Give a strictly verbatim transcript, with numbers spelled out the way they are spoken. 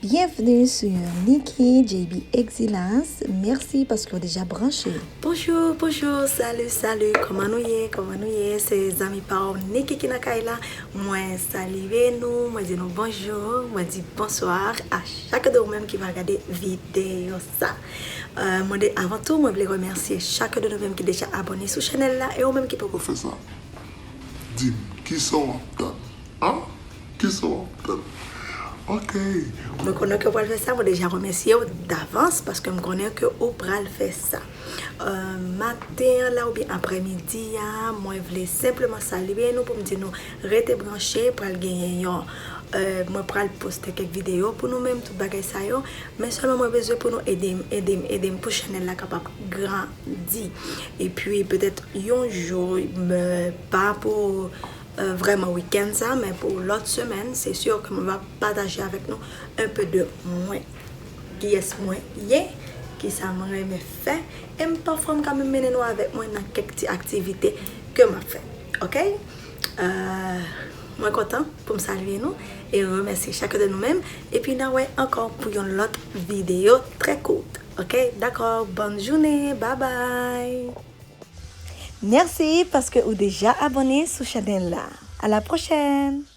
Byenvni sou Niki J B Exilas. Mèsi paske w deja branche. Bonjou, bonjou, salut, salut, kòman nou ye, kòman nou ye? Se zanmi pa w Niki ki nan kay la. Mwen salye nou, mwen di nou bonjou, mwen di bonswa a chak de ou menm ki va gade videyo sa. Euh, mwen de, avan tou, mwen vle remèsye chak de nou menm ki deja abòne sou chanèl la e ou menm ki poko fè sa. Di m, kisa w ap tann? An? Kisa w ap tann? Ok. Mwen konnen ke w pral fè sa, mwen deja remèsye w davans paske m konnen ke ou pral fè sa. Euh, maten an la oubyen aprèmidi a, mwen vle senpleman salye nou pou m di nou rete branche, pral genyen yon, euh, mwen pral poste kèk videyo pou nou menm, tout bagay sa yo. Men sèlman mwen bezwen pou nou ede m, ede m, ede m pou chanèl la kapab grandi. Epi petèt yon jou, men pa pou euh, vrèman wikenn sa, men pou lòt semèn, se si ke mwen va pataje avèk nou un peu de mwen. Kiyès mwen ye, kisa mwen renmen fè, e m pafwa m ka menm mennen nou avèk mwen nan kèk ti aktivite ke m ap fè. Ok? Euh, mwen kontan pou m salye nou e remèsye chak de nou menm. Epi n a wè ankò pou yon lòt videyo trè kout. Ok? Dakò, bòn jounen. Bye bye! Mèsi paske ou deja abòne sou chanèl la. À la prochaine!